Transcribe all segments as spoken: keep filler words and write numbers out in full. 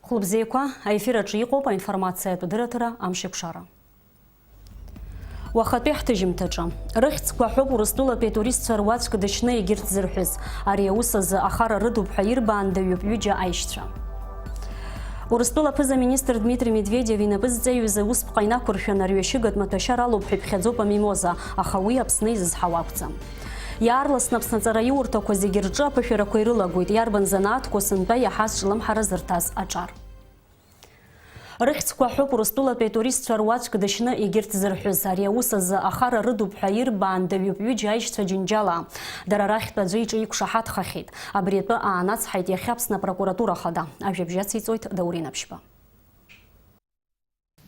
Хәылбзиақәа, аефир аҿы иҟоуп аинформациатә дырраҭара Амшеикәшара. Уахатәи ҳҭыжьымҭаҿы. Рыхьӡқәа ҳәоуп Урыстәылатәи атуристцәа руаӡәк дышьны егьырҭ зырҳәыз. Ари аус азы ахара рыдуп ҳәа ирбаандаҩуп ҩыџьа аишьцәа. Урыстәыла аԥыза-министр Дмитрий Медведев инапы зҵаҩыз аусԥҟа инақәыршәаны арҩашьыгатә маҭәашьар алоуп ҳәа иԥхьаӡоуп амимоза, аха уи Аԥсны изызҳауа акәӡам. Иаарласны Аԥсны аҵараиурҭақәа зегьы рҿы аԥышәарақәа ирылагоит, иарбан занааҭқәоу сынтәа иаҳа азҿлымҳара зырҭаз аҿар. Рыхьӡқәа ҳәоуп Урыстәылатәи атуристцәа руаӡәк дышьны егьырҭ зырҳәыз. Ари аус азы ахара рыдуп ҳәа ирбаандаҩуп ҩыџьа аишьцәа Џьынџьалаа. Дара рахьтә аӡәы иҿы иқәшаҳаҭхахьеит. Абри атәы аанацҳаит иахьа Аԥсны апрокуратура хада. Ажәабжь ациҵоит Даур Инаԥшьба.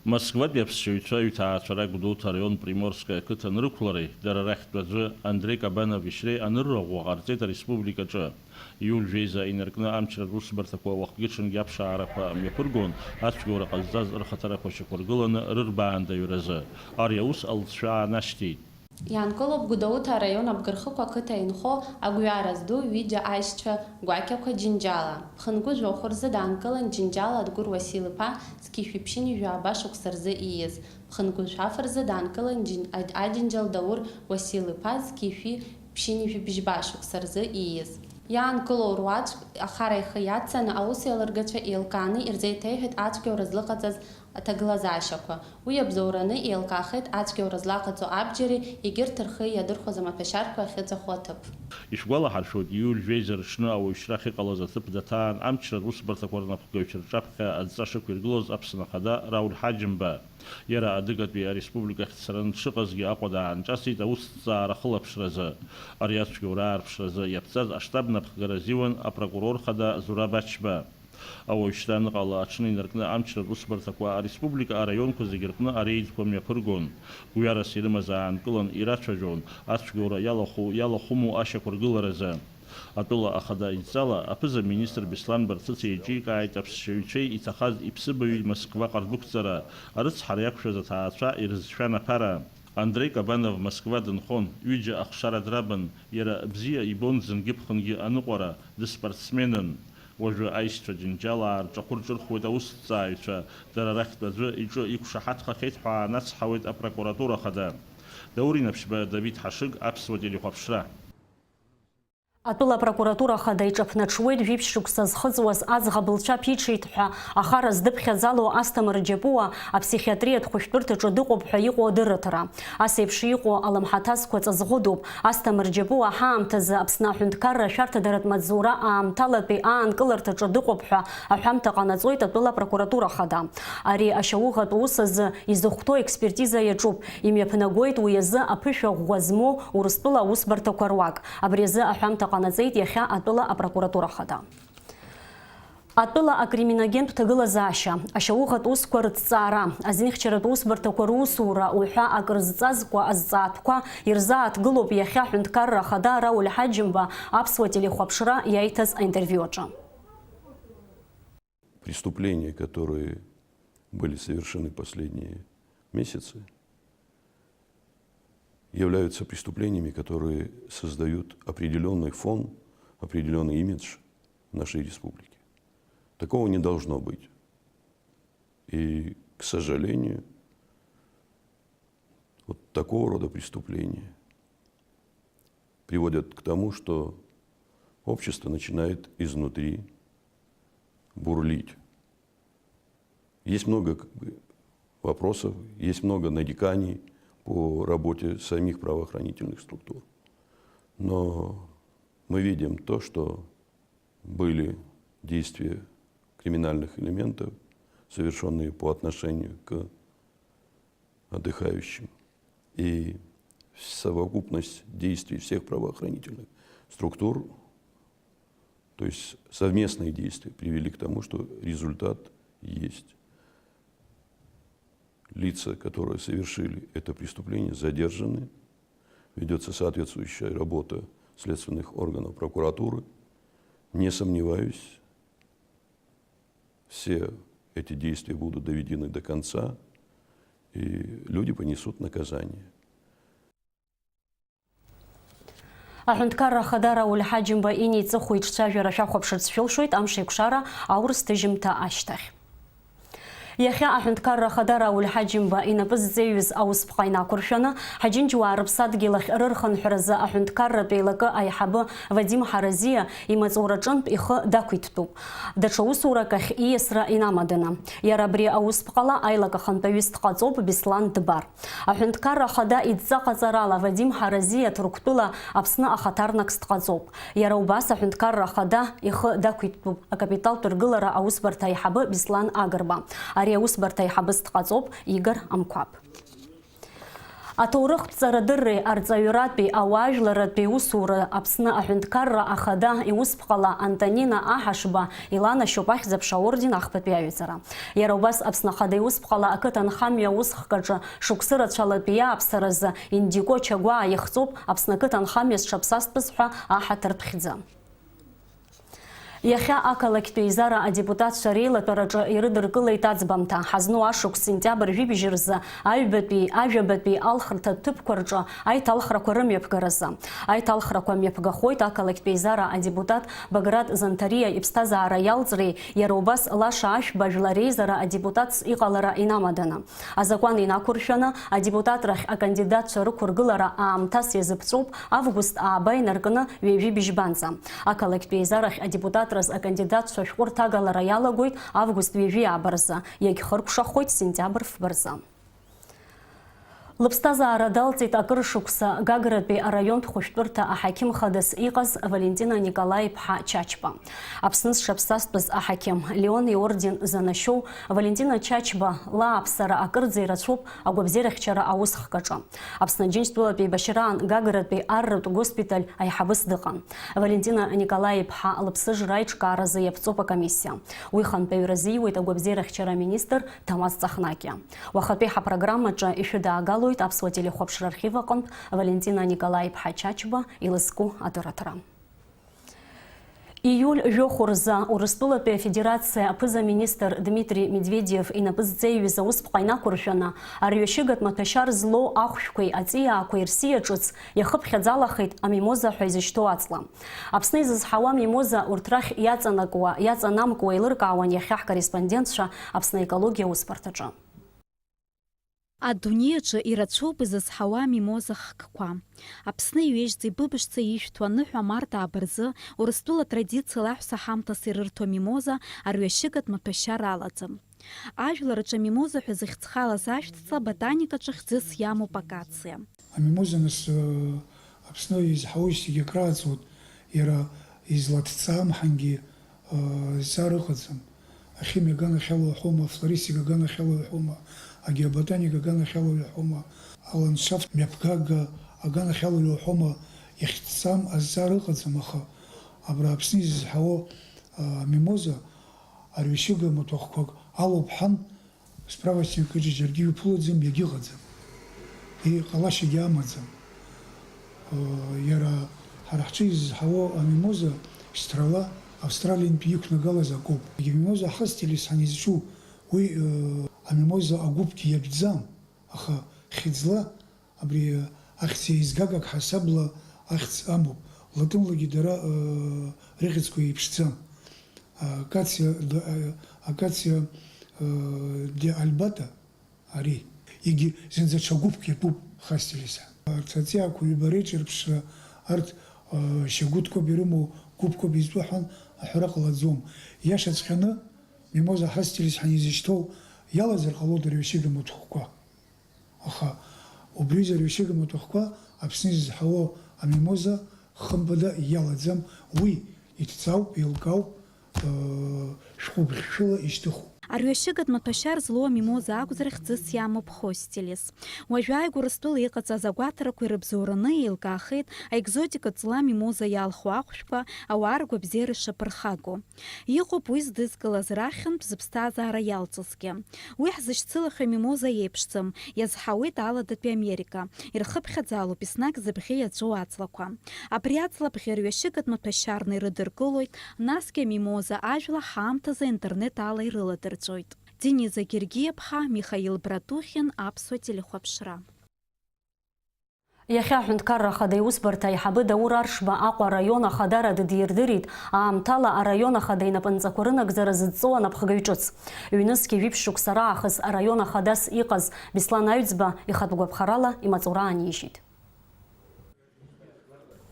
Москватәи аԥсшьаҩцәа аҩҭаацәара Гәдоуҭа араион Приморское ақыҭан рықәлареи дара рахьтә аӡәы Андреи Кабанов ишьреи анырра ӷәӷәа ҟарҵеит ареспубликаҿы. Иуль жәеиза инаркны амчра русбарҭақәа уахгьы-ҽынгьы аԥшаарақәа мҩаԥыргон, ацәгьоура ҟазҵаз рхаҭарақәа шьақәыргыланы рырбаандаҩразы. Ари аус алҵшәа аанашьҭит. Иаанкылоуп Гәдоуҭа араион Абгархықә ақыҭа инхо агәҩара зду ҩыџьа аишьцәа гәакьақәа Џьынџьала. Ԥхынгәы жәохә рзы даанкылан Џьынџьала Адгәыр Уасил-иԥа зқьи жәшәи ԥшьынҩажәи жәаба шықәса рзы ииз. Ԥхынгәы жәаф рзы даанкылан Џьын-, Аџь-, Аџьынџьал Даур Уасил-иԥа зқьи жәшәи ԥшьынҩажәи бжьба шықәса рзы ииз. Иаанкылоу руаӡәк ахара ихы иаццаны аус еилыргацәа еилкааны ирзеиҭеиҳәеит ацәгьоура злыҟаҵаз аҭагылазаашьақәа. Уи иабзоураны еилкаахеит ацәгьоура злаҟаҵо абџьари егьырҭ рхы иадырхәаз амаҭәашьарқәа ахьыҵәаху аҭыԥ. Ишәгәалаҳаршәоит, иуль жәеиза рыҽны ауаҩшьра ахьыҟалаз аҭыԥ даҭаан амчра русбарҭақәа рнапхгаҩцәа рҿаԥхьа адҵа шықәиргылоз Аԥсны Ахада Рауль Ҳаџьымба. Иара адыгатәи ареспубликахь дцараны дшыҟазгьы Аҟәа даанҿасит аусҭҵаара ахылаԥшразы. Ари ацәгьоура аарԥшразы иаԥҵаз аштаб напхгара азиуан апрокурор хада Зураб Ачба. Ауаҩшьра аныҟала аҽны инаркны амчра русбарҭақәа ареспублика араионқәа зегьы рҟны ареидқәа мҩаԥыргон. Гәҩарас ирымаз аанкылан ирацәажәон ацәгьоура иалахәу, иалахәыму ашьақәыргыларазы. Атәыла ахада идҵала, аԥыза-министр Беслан Барцыц еиҿикааит аԥсшьаҩцәеи иҭахаз иԥсыбаҩи Москваҟа рдәықәҵара, арыцҳара иақәшәаз аҭаацәа ирызшәан аԥара. Андрей Кабанов Москва дынхон, ҩыџьа ахшара драбын, иара бзиа ибон зынгьы-ԥхынгьы аныҟәара, дыспортсменын. Уажәы аишьцәа Џьынџьалаа рҿахәы рҿырхуеит аусҭҵааҩцәа, дара рахьтә аӡәы иҿы иқәшаҳаҭхахьеит ҳәа аанацҳауеит апрокуратура хада. Даур Инаԥшьба, Давид Ҳашыг, Аԥсуа телехәаԥшра. Атәыла апрокуратура хада иҿаԥнаҽуеит жәиԥшь шықәса зхыҵуаз аӡӷаб лцәа ԥиҽит ҳәа ахара здыԥхьаӡало Асҭамыр Џьапуа аԥсихиатриатә хәышәтәырҭаҿы дыҟоуп ҳәа иҟоу адырраҭара. Ас еиԥш иҟоу алымҳаҭазқәа ҵаҵӷәыдоуп. Асҭамыр Џьапуа ҳаамҭазы Аԥсны аҳәынҭқарра ашәарҭадаратә маҵзура аамҭалатәи аанкыларҭаҿы дыҟоуп ҳәа аҳәамҭа ҟанаҵоит атәыла апрокуратура хада. Ари ашьауӷатә ус азы изыхәҭоу експертиза иаҿуп. Имҩаԥнагоит уи азы аԥышәа ӷәӷәа змоу Урыстәыла аусбарҭақәа руак. Абри азы аҳәамҭа ҟанаҵеит иахьа атәыла апрокуратура хада. Атәыла акриминогентә ҭагылазаашьа, ашьауӷатә усқәа рыҭҵаара, азинхьчаратә усбарҭақәа русура уҳәа акрызҵазкуа азҵаатәқәа ирзааҭгылоуп иахьа аҳәынҭқарра ахада Рауль Ҳаџьымба Аԥсуа телехәаԥшра иаиҭаз аинтервиу аҿы. Преступления, которые были совершены последние месяцы, являются преступлениями, которые создают определённый фон, определённый имидж нашей республики. Такого не должно быть. И, к сожалению, вот такого рода преступления приводят к тому, что общество начинает изнутри бурлить. Есть много, как бы, вопросов, есть много нареканий по работе самих правоохранительных структур. Но мы видим то, что были действия криминальных элементов, совершённые по отношению к отдыхающим. И совокупность действий всех правоохранительных структур, то есть совместные действия, привели к тому, что результат есть. Лица, которые совершили это преступление, задержаны. Ведётся соответствующая работа следственных органов прокуратуры. Не сомневаюсь, все эти действия будут доведены до конца, и люди понесут наказание. Аҳәынҭқарра Ахада Рауль Ҳаџьымба инеиҵыху иҿцәажәара шәахәаԥшырц шәылшоит амш еиқәшара аурыс ҭыжьымҭа ашьҭахь. Иахьа Аҳәынҭқарра Ахада Рауль Ҳаџьымба инапы зҵеиҩыз аусԥҟа инақәыршәаны, ҳаџьынџьуаа рыԥсадгьыл ахь рырхынҳәразы аҳәынҭқарратә еилакы аиҳабы Вадим Ҳаразиа имаҵураҿынтә ихы дақәиҭтәуп. Даҽа усурак ахь ииасра инамаданы. Иара абри аусԥҟала аилак ахантәаҩыс дҟаҵоуп Беслан Дбар. Аҳәынҭқарра Ахада идҵа ҟаҵарала Вадим Ҳаразиа Ҭырқәтәыла Аԥсны ахаҭарнакс дҟаҵоуп. Иара убас Аҳәынҭқарра Ахада ихы дақәиҭтәуп акапиталтә ргылара аусбарҭа аиҳабы Беслан Агрба. Ари аусбарҭа аиҳабыс дҟаҵоуп Игор Амқәаб. Аҭоурыхтә ҵарадырреи арҵаҩратәи ауаажәларратәи усура Аԥсны Аҳәынҭқарра Ахада иусԥҟала Антонина Аҳашба иланашьоуп ахьӡ-аԥша аорден ахԥатәи аҩаӡара. Иара убас Аԥсны Ахада иусԥҟала ақыҭанхамҩа аусхкаҿы шықәсы рацәалатәи иааԥсаразы Индико Чагәаа ихҵоуп Аԥсны ақыҭанхамҩа зҽаԥсазтәыз ҳәа аҳаҭыртә хьӡы. Иахьа ақалақьтә еизара адепутатцәа реилатәараҿы ирыдыркылеит аӡбамҭа, ҳазну ашықәс сентиабр жәибжь рзы аҩбатәи, ажәабатәи алхырҭа ҭыԥқәа рҿы аиҭалхрақәа рымҩаԥгаразы. Аиҭалхрақәа мҩаԥгахоит ақалақьтә еизара адепутат Баграт Занҭариа иԥсҭазаара иалҵреи, иара убас Лаша Ашәба жәлар реизара адепутатс иҟалара инамаданы. Азакәан инақәыршәаны, адепутатрахь акандидатцәа рықәыргылара аамҭас иазыԥҵәоуп август ааба инаркны ҩажәи быжьбанӡа. Ақалақьтә еизарахь адепутатраз акандидатцәа шәҟәы рҭагалара иалагоит август ҩажәи ааба рзы, иагьхыркәшахоит сентиабр фба рзы. Лыԥсҭазаара далҵит акыр шықәса Гагратәи араионтә хәышәтәырҭа аҳақьым хадас иҟаз Валентина Николаи-иԥҳа Чачба. Аԥсны зҽаԥсазтәыз аҳақьым, Леон иорден занашьоу Валентина Чачба лааԥсара акырӡа ирацәоуп агәабзиарахьчара аусхкаҿы. Аԥсны Аџьынџьтәылатә еибашьраан Гагратәи арратә госпиталь аиҳабыс дыҟан. Валентина Николаи-иԥҳа лыԥсыжра аиҿкааразы иаԥҵоуп акомиссиа. Уи хантәаҩра азиуеит агәабзиарахьчара аминистр Ҭамаз Ҵахнакиа. Уахатәи ҳапрограммаҿы ишәыдаагалоит аԥсуа телехәаԥшра архив аҟынтә Валентина Николаи-иԥҳа Чачба илызку атәараҭра. Ииуль жәохә рзы Урыстәылатәи Афедерациа аԥыза-министр Дмитрий Медведев инапы зҵеиҩыз аусԥҟа инақәыршәаны, арҩашьыгатә маҭәашьар злоу ахәшәқәеи аҵиаақәеи рсиа ҿыц иахыԥхьаӡалахеит амимоза ҳәа изышьҭоу аҵла. Аԥсны изызҳауа амимоза урҭ рахь иаҵанакуа, иаҵанамкуа еилыркаауан иахьа ҳкорреспондентцәа Аԥсны аекологиа усбарҭаҿы. Адунеи аҿы ирацәоуп изызҳауа амимоза хкқәа. Аԥсны иҩежьӡа ибыбышӡа ишәҭу аныҳәа март ааба рзы Урыстәыла традициала аҳәса ҳамҭас ирырҭо амимоза арҩашьыгатә маҭәашьар алаӡам. Ажәлар рҿы амимоза ҳәа зыхьӡ халаз ашәҭҵла ботаникаҿы хьӡыс иамоуп акациа. Амимоза, нас, э, Аԥсны изҳауеи зегьы акрааҵуеит, иара излаҭҵаам ҳангьы, э, зҵаара ыҟаӡам. Ахимиа аганахьала уҳәома, афлористика аганахьала уҳәома, агеоботаника аганахьала уҳәома, аландшафт мҩаԥгага аганахьала уҳәома, иахьҭҵам азҵаара ыҟаӡам, аха абра Аԥсны изызҳауа, а, амимоза арҩашьыга маҭәахәқәак алоуп ҳәан, справочник аҿы џьаргьы иуԥылаӡам, иагьыҟаӡам. Иҟалашьагьы амаӡам. Иара ҳара ҳҿы изызҳауа амимоза шьҭрала Австралиантәи иқәнагалаз акоуп. Амимоза хастелис ҳанизҿу, уи амимоза агәыԥгьы иатәӡам, аха хьыӡла абри ахьӡ еизгагак ҳасабла ахьӡ амоуп. Латынлагьы дара рыхьӡқәа еиԥшӡам. Акациа, акациа де альбата. Ари, егьи зынӡа ҽа гәыԥк иатәуп хастелис ҳәа. Арҭ аҵиаақәа ҩба реиҿырԥшра, арҭ, а, шьагәыҭқәоуп ирымоу, гәыԥқәоуп изтәу ҳәан аҳәара ҟалаӡом. Иашаҵәҟьаны, мимоза хастелис ҳәа изышьҭоу иалазар ҟалоит арҩашьыга маҭәахәқәа. Аха убри рҩашьыга маҭәахәқәа Аԥсны изызҳауа амимоза хымԥада иалаӡам, уи иҭҵаауп, еилкаауп, шәҟәыбӷьшәыла ишьҭыхуп. Арҩашьыгатә маҭәашьар злоу амимоза акәзар хьӡыс иамоуп хостелис. Уажәааигәа Урыстәыла иҟаҵаз агәаҭарақәа ирыбзоураны еилкаахеит аекзотикатә ҵла амимоза иалху ахәшәқәа ауаа ргәабзиара шаԥырхагоу. Иҟоуп уи здызкылаз рахьынтә зыԥсҭазаара иалҵызгьы. Уи ҳзышьцылахьоу амимоза иеиԥшӡам, иазҳауеит Аладатәи Америка, ирхыԥхьаӡалоуп еснагь зыбӷьы иаҵәоу аҵлақәа. Абри аҵлабӷьы арҩашьыгатә маҭәашьарны ирыдыркылоит, насгьы амимоза ажәла ҳаамҭазы аинтернет ала ирыладырҵәоит. Дениза Гергиа-ԥҳа, Михаил Братухин, Аԥсуа телехәаԥшра. Иахьа аҳәынҭқарра ахада иусбарҭа аиҳабы Даур Аршба Аҟәа араион ахадара дыдирдырит, аамҭала араион ахада инапынҵақәа рынагӡара зыдҵоу анапхгаҩ ҿыц. Ҩнызқьи жәиԥшь шықәса раахыс араион ахадас иҟаз Беслан Аҩӡба ихатә гәаԥхарала имаҵура аанижьит.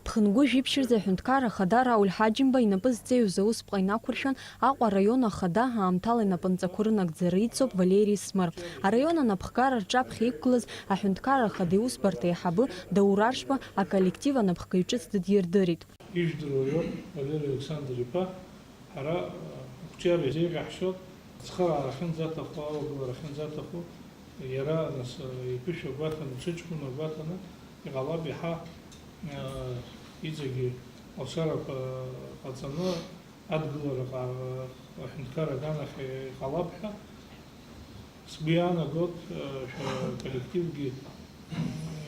Ԥхынгәы жәиԥшь рзы аҳәынҭқарра ахада Рауль Ҳаџьымба инапы зҵеиуз аусԥҟа инақәыршәан, Аҟәа араион ахада аамҭала инапынҵақәа рынагӡара идҵоуп Валери Смыр. Араион анапхгара рҿаԥхьа иқәгылаз аҳәынҭқарра ахада иусбарҭа аиҳабы Даур Аршба аколлектив анапхгаҩ ҿыц дыдирдырит. Ижәдыруа иоуп Валери Александр-иԥа. Ҳара, э, ақәҿиара изеиӷьаҳшьоит, ацхыраара ахьынӡаҭаху, ауагылара ахьынӡаҭаху, иара, нас, э, иԥышәа гәаҭаны, иҽыҷкәына гәаҭаны, иҟалап иаҳа, э, иҵегьы алшарақәа ҟаҵаны, адгылара ҟа-, аҳәынҭқар аганахь иҟалап ҳәа сгәы иаанагоит, э, шәара аколлективгьы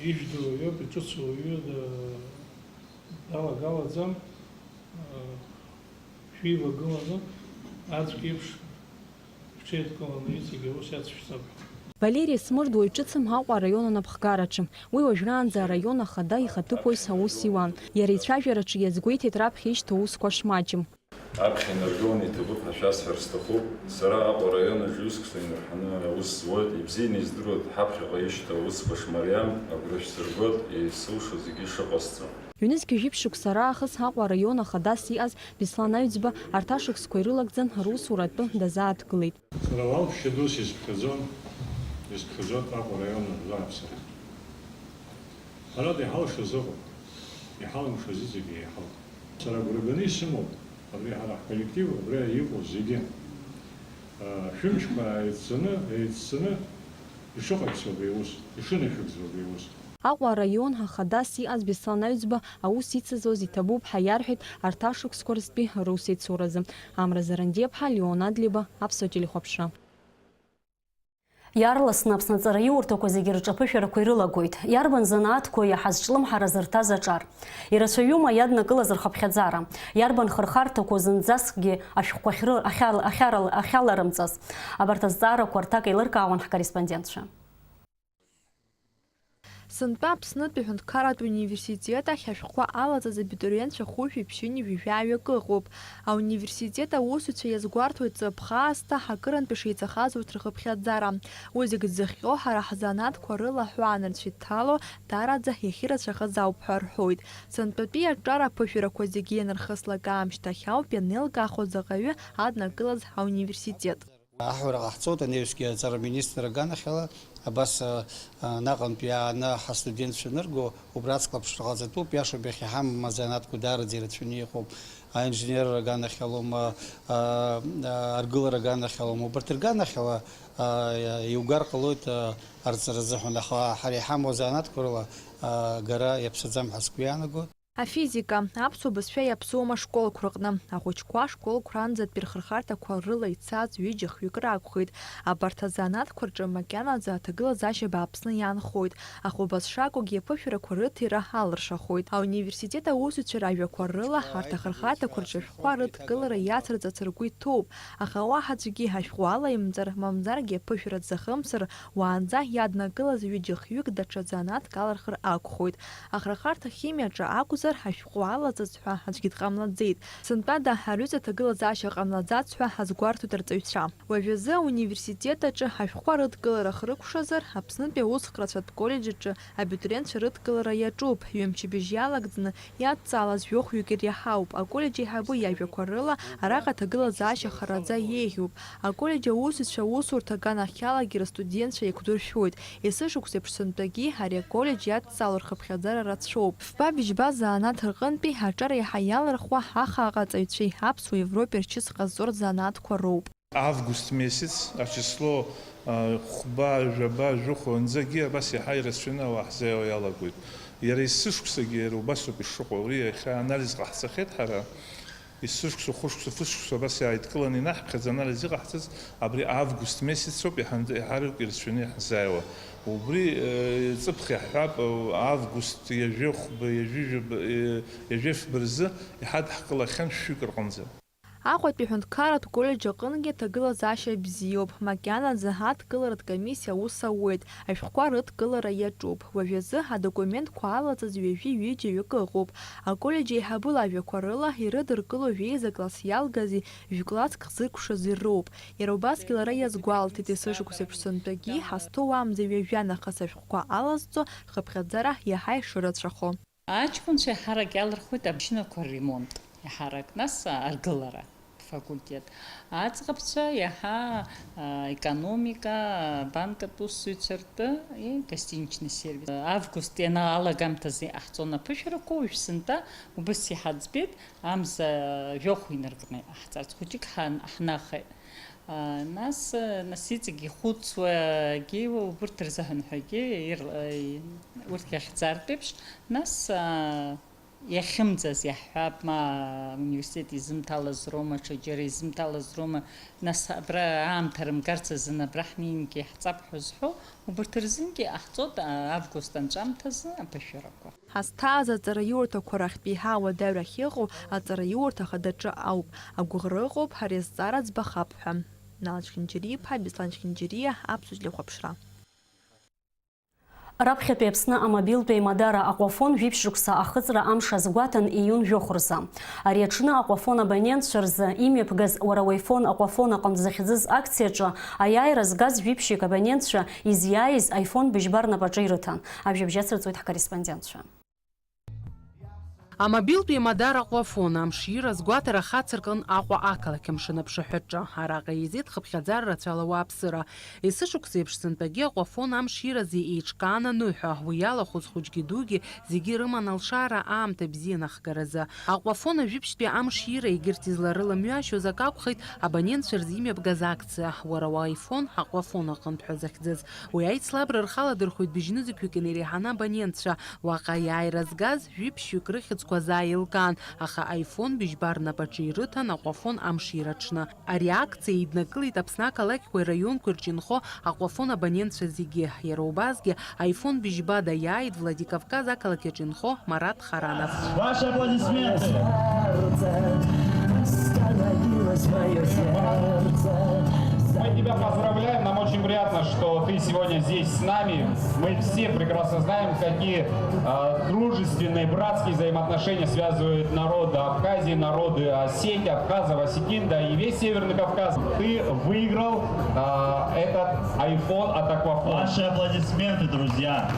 ижәдыруа иоуп, иҿыцу уаҩы да-, далагалаӡам, э, шәивагыланы, аӡәк еиԥш шәҽеидкыланы иҵегьы аус иацшәҵап. Валери Смыр дуаҩ ҿыцым Аҟәа араион анапхгараҿы. Уи уажәраанӡа араион ахада ихаҭыԥуаҩс аус иуан. Иара ицәажәараҿы иазгәеиҭеит раԥхьа ишьҭоу аусқәа шмаҷым. Аԥхьа инаргыланы иҭабуп ҳәа шәасҳәар сҭахуп. Сара Аҟәа араион аҿы ҩыск сынарҳаны аус зуеит, ибзианы издыруеит ҳаԥхьаҟа ишьҭоу аусқәа шмариам, агәра шәсыргоит, исылшо зегьы шыҟасҵо. Ҩнызқьи жәиԥшь шықәса раахыс Аҟәа араион ахадас иҟаз Беслан Аҩӡба арҭ ашықәсқәа ирылагӡан русура атәы дазааҭгылеит. Сара уалԥшьа дус исԥхьаӡон, исԥхьаӡоит Аҟәа араион аҳәынҭқарра. Ҳәарада, иҳалшаз ыҟоуп, иҳалымшаз иҵегьы еиҳауп. Сара агәра ганы исымоуп абри ҳара ҳколлектив, абри иҟоу зегьы. Шәымчқәа еиццаны, еиццаны ишыҟаиҵо абри аус, ишынашәыгӡо абри аус. Аҟәа араион ахадас иҟаз Беслан Аҩӡба аус ицызуаз иҭабуп ҳәа иарҳәеит арҭ ашықәсқәа рзтәи русеицуразы. Амра Зарандиаԥҳа, Леон Адлеиба, Аԥсуа телехәаԥшра. Иаарласны Аԥсны аҵараиурҭақәа зегьы рҿаԥышәарақәа ирылагоит. Иарбан занааҭқәоу иаҳа зҿлымҳара зырҭаз аҿар? Ирацәаҩума иаднакылаз рхыԥхьаӡара? Иарбан хырхарҭақәоу зынӡаскгьы ашәҟәқәа ахьры-, ахьал-, ахьарал-, ахьаларымҵаз? Абарҭ азҵаарақәа рҭак еилыркаауан ҳкорреспондентцәа. Сынтәа Аԥснытәи аҳәынҭқарратә университет ахь ашәҟәқәа алаҵаз абитуриентцәа хәышәи ԥшьыни ҩажәаҩык ыҟоуп. Ауниверситет аусзуҩцәа иазгәарҭоит ҵыԥх аасҭа акырынтә ишеиҵахаз урҭ рхыԥхьаӡара. Уи зегь зыхҟьо ҳара ҳзанааҭқәа рыла ҳәаанырцә иҭало, даараӡа иахьырацәахаз ауп ҳәа рҳәоит. Сынтәатәи аҿар аԥышәарақәа зегьы ианырхыслак аамышьҭахь ауп ианеилкаахо заҟаҩы аднакылаз ауниверситет. Аҳәара ҟаҳҵоит анаҩсгьы аҵара аминистр аганахьала, абас, а, а, наҟынтә иааны ҳастудентцәа анырго, убра аҵклаԥшра ҟаҵатәуп, иашоуп, иахьа иҳамам азанааҭқәа даараӡа ирацәаны иҟоуп, аинженерра аганахьалоума, а, а, аргылара аганахьалоума, убарҭ рганахьала, а, иугар ҟалоит, а, арҵара азыҳәан, аха ҳара иҳамоу азанааҭқәа рыла, а, агара иаԥсаӡам ҳәа сгәы иаанагоит. Афизика, аԥсуа бызшәа иаԥсоума ашколқәа рҟны? Ахәыҷқәа ашколқәа ранӡатәи рхырхарҭақәа рыла ицаз ҩыџьа-хҩык ракәхеит. Абарҭ азанааҭқәа рҿы макьанаӡа аҭагылазаашьа бааԥсны иаанхоит. Аха убас шакәугьы аԥышәарақәа рыҭира алыршахоит. Ауниверситет аусзуҩцәа ражәақәа рыла арҭ ахырхарҭақәа рҿы ашәҟәқәа рыдкылара иацырҵарц ргәы иҭоуп. Аха уаҳа аӡәгьы ашәҟәы алаимҵар, мамзаргьы аԥышәара дзахымсыр, уаанӡа иаднакылаз ҩыџьа-хҩык даҽа занааҭк алырхыр акәхоит. Ахырхарҭа ахимиаҿы акәзар, ашәҟәы алаҵаз ҳәа аӡәгьы дҟамлаӡеит. Сынтәада, ари аҩыза аҭагылазаашьа ҟамлаӡац ҳәа азгәарҭоит арҵаҩцәа. Уажәазы ауниверситет аҿы ашәҟәқәа рыдкылара хрыкәшазар, Аԥснытәи аусхәрацәатә коллеџь аҿы абитуриентцәа рыдкылара иаҿуп, ҩымчыбжь иалагӡаны иадҵаалаз жәохәҩык иреиҳауп. Аколлеџь аиҳабы иажәақәа рыла, араҟа аҭагылазаашьа хараӡа еиӷьуп. Аколлеџь аусзуҩцәа аусурҭа аганахьалагьы рыстудентцәа еиқәдыршәоит. Есышықәса еиԥш сынтәагьы ари аколлеџь иадҵаало рхыԥхьаӡара рацәоуп. Фба-быжьба занааҭ рҟынтәи аҿар еиҳа иалырхуа ахаа ҟаҵаҩцәеи аԥсуа Европеи рчыс ҟазҵо рзанааҭқәа роуп. Август месяц, ачисло, а, хәба, жәаба, жәохә анӡагьы абас иаҳа ирацәаны ауаа ҳзааиуа иалагоит. Иара есышықәсагьы иара убасоуп ишыҟоу. Уи иахьа анализ ҟаҳҵахьеит ҳара. Есышықәса, хәышықәса, фышықәса абас иааидкыланы инаҳԥхьаӡа анализ иҟаҳҵаз абри август месяц ауп иҳан-, иаҳараҩык ирацәаны иаҳзааиуа. Убри, э, ҵыԥх иаҳҳәап, э, август ҩажәи хәба, ҩажәи жәаба, э, ҩажәи фба рзы иҳадҳкылахьан шәҩык рҟынӡа. Аҟәатәи аҳәынҭқарратә коллеџь аҟынгьы аҭагылазаашьа бзиоуп, макьанаӡа адкыларатә комиссиа аус ауеит, ашәҟәқәа рыдкылара иаҿуп. Уажәазы адокументқәа алаҵаз ҩажәи ҩыџьа ҩык ыҟоуп. Аколлеџь еиҳабы лажәақәа рыла, ирыдыркыло жәеиза класс иалгази жәкласск зыркәшази роуп. Иара убасгьы лара иазгәалҭеит, есышықәсеиԥш сынтәагьы ҳазҭоу амза ҩажәа нахыс ашәҟәқәа алазҵо рхыԥхьаӡара иаҳа ишырацәахо. Аҷкәынцәа еиҳарак иалырхуеит амашьынақәа ремонт, еиҳарак, нас аргылара факультет. Аӡӷабцәа иаҳа, а, економика, банкатә усзуҩцәа ртәы, и гостиничный сервис. Август ианалагамҭазы иҟаҳҵон аԥышәарақәа, уажә сынтәа убыс иҳаӡбеит, амза жәохә инаркны иҟаҳҵарц хәыҷык ҳан-, ҳнахеит. А, нас, нас иҵегь ихәыцуагьы убырҭ рзыҳәан ҳәагьы ир-, урҭ иахьӡартә еиԥш, нас, а, иахьымӡаз иаҳҳәап, ма ауниверситет изымҭалаз роума, ҽаџьара изымҭалаз роума, нас абра аамҭа рымгарц азын абра ҳнеингьы иаҳҵап ҳәа зҳәо, убырҭ рзынгьы иҟаҳҵоит, а, август анҵәамҭазы аԥышәарақәа. Ҳазҭааз аҵараиурҭақәа рахьтә еиҳа ауадаҩрахь иҟоу аҵараиурҭа хадаҿы ауп. Агәыӷра ыҟоуп, ари азҵаара ӡбахап ҳәа. Нал Чхинџьариа-иԥа, Беслан Чхинџьариа, Аԥсуа телехәаԥшра. Раԥхьатәи Аԥсны амобилтә еимадара Аҟәафон жәиԥшь шықәса ахыҵра амш азгәаҭан июн жәохә рзы. Ари аҽны Аҟәафон абонентцәа рзы имҩаԥгаз Уара уаифон Аҟәафон аҟынтә захьӡыз акциаҿы аиааира згаз жәиԥшьҩык абонентцәа изиааиз аифон быжьба рнапаҿы ирыҭан. Ажәабжь ацырҵоит ҳкорреспондентцәа. Амобилтә еимадара Аҟәафон амшира азгәаҭара хацыркын Аҟәа ақалақь амшын аԥшаҳәаҿы. Араҟа еизеит хыԥхьаӡара рацәала ауааԥсыра. Есышықәса еиԥш сынтәагьы Аҟәафон амширазы еиҿкаан аныҳәа, уи иалахәыз хәыҷгьы дугьы зегьы ирыман алшара аамҭа бзиа нахгаразы. Аҟәафон ажәибжьтәи амшира егьырҭ изларыламҩашьоз акы акәхеит, абонентцәа рзы имҩаԥгаз акциа, Уара уаифон Аҟәафон аҟынтә ҳәа захьӡыз. Уи аицлабра рхаладырхәит быжьнызқьҩык инареиҳаны абонентцәа, уаҟа аиааира згаз жәиԥшьҩык рыхьӡқәа заа еилкаан, аха аифон быжьба рнапаҿы ирыҭан Аҟәафон амшира аҽны. Ари акциа еиднакылеит Аԥсны ақалақьқәеи раионқәеи рҿы инхо Аҟәафон абонентцәа зегьы. Иара убасгьы аифон быжьба даиааит Владикавказ ақалақь аҿы инхо Марат Харанов. Ваши аплодисменты! Мы тебя поздравляем, нам очень приятно, что ты сегодня здесь с нами. Мы все прекрасно знаем, какие, а, дружественные, братские взаимоотношения связывают народы Абхазии, народы Осетии, абхазов, осетин, да и весь Северный Кавказ. Ты выиграл, а, этот iPhone от Аҟәафон. Ваши аплодисменты, друзья!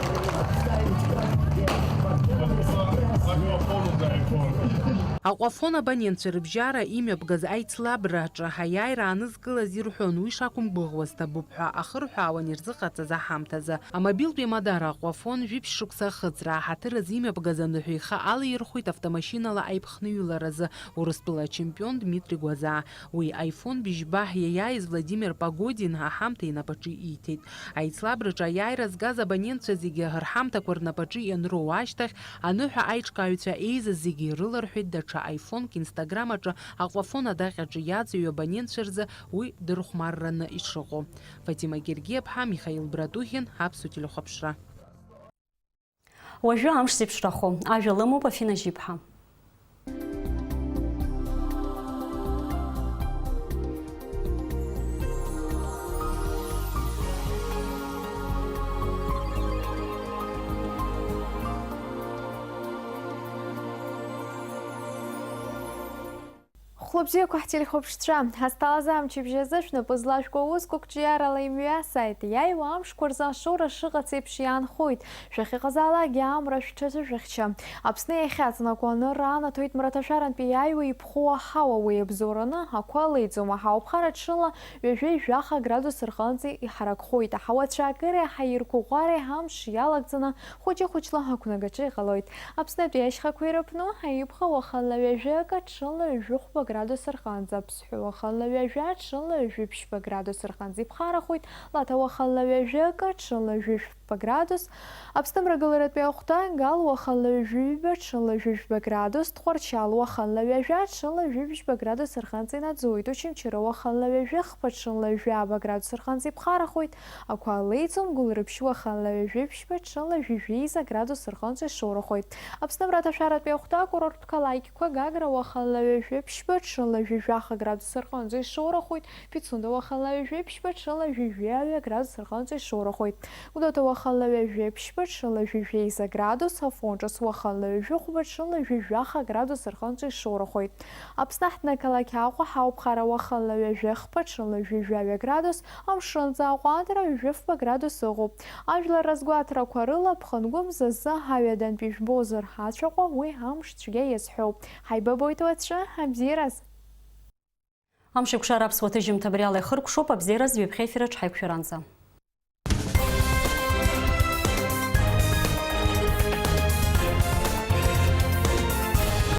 Аҟәафон абонентцәа рыбжьара имҩаԥгаз аицлабраҿы аиааира аанызкылаз ирҳәон, уи шақәымгәыӷуаз ҭабуп ҳәа ахырҳәаауан ирзыҟаҵаз аҳамҭазы. Амобилтә еимадара Аҟәафон жәиԥшь шықәса ахыҵра аҳаҭыр азы имҩаԥгаз аныҳәа ихы алаирхәеит автомашьынала аиԥхныҩларазы Урыстәыла ачемпион Дмитри Гәазаа. Уи аифон быжьба иаиааиз Владимир Погодин аҳамҭа инапаҿы ииҭеит. Аицлабраҿы аиааира згаз абонентцәа зегьы рҳамҭақәа рнапаҿы ианроу ашьҭахь, аныҳәа аиҿкааҩцәа еизаз зегьы ирыларҳәеит даҽа аифонк Instagram аҿы Аҟәафон адаҟьаҿы иаҵаҩу абонентцәа рзы уи дырхәмарраны ишыҟоу. Фатима Гергиаԥҳа, Михаил Братухин, Аԥсуа телехәаԥшра. Уажәы амш зеиԥшрахо ажәа лымоуп Афина Жьиԥҳа. Хәлыбзиақәа ҳтелехәаԥшцәа, ҳазҭалаз амчыбжь азы шәнапы злажәкуа аусқәа қәҿиарала имҩасааит, иааиуа амшқәа рзы ашоура шыҟац еиԥш иаанхоит, шәахьыҟазаалакгьы амра шәҽазышәыхьча. Аԥсны иахьаҵанакуа анырра анаҭоит мраҭашәарантәи иааиуа иԥхоу аҳауа, уи абзоураны ақәа леиӡом, аҳауа ԥхара ҽынла ҩажәеи жәаха градус рҟынӡа иҳаракхоит, аҳауа цәаакыреи аҳаирқәыӷәӷәареи амш иалагӡаны хәыҷы-хәыҷла ақәнагаҿы иҟалоит. Аԥснытәи ашьхақәа ирыԥну аибӷа уахынла ҩажәи акы, ҽынла ҩажәи хәба градус рҟынӡа, Аԥсҳәы уахынла ҩажәа, ҽынла ҩажәи ԥшьба градус рҟынӡа иԥхарахоит, Лаҭа уахынла ҩажәи акы, ҽынла ҩажәи градус. Аԥсны амрагыларатәи ахәҭа Гал уахынла ҩажәи ҩба, ҽынла ҩажәи жәба градус, Тҟәарчал уахынла ҩажәа, ҽынла ҩажәи бжьба градус рҟынӡа инаӡоит, Очамчыра уахынла ҩажәи хԥа, ҽынла ҩажәи ааба градус рҟынӡа иԥхарахоит, Ақәа леиӡом, Гәылрыԥшь уахынла ҩажәи ԥшьба, ҽынла ҩажәи жәеиза градус рҟынӡа ишоурахоит. Аԥсны амраҭашәаратәи ахәҭа акурорттә қалақьқәа Гагра уахынла ҩажәи ԥшьба, ҽынла ҩажәи жәаха градус рҟынӡа ишоурахоит, Пицунда уахынла ҩажәи ԥшьба, ҽынла ҩажәи ҩажәа градус рҟынӡа ишоурахоит. Гәдоуҭа уахынла ҩажәи ԥшьба, ҽынла ҩажәи жәеиза градус, Афон Ҿыц уахынла ҩажәи хәба, ҽынла ҩажәи жәаха градус рҟынӡа ишоурахоит. Аԥсны аҳҭнықалақь Аҟәа, Ҳаупхара уахынла ҩажәи хԥа, ҽынла ҩажәи жәаҩа градус, Амшынӡы аҟәандра ҩажәи фба градус ыҟоуп. Ажәлар разгәаҭарақәа рыла, Ԥхынгәы мзазы ҳаҩадантә ижәбозар ацәаҟәа, уи амш цәгьа иазҳәоуп. Ҳаибабоит уаҵәы, абзиараз! Амш еиқәшара аԥсуа ҭыжьымҭа абри ала ихыркәшоуп, абзиараз ҩаԥхьа ефираҿ ҳаиқәшәаранӡа.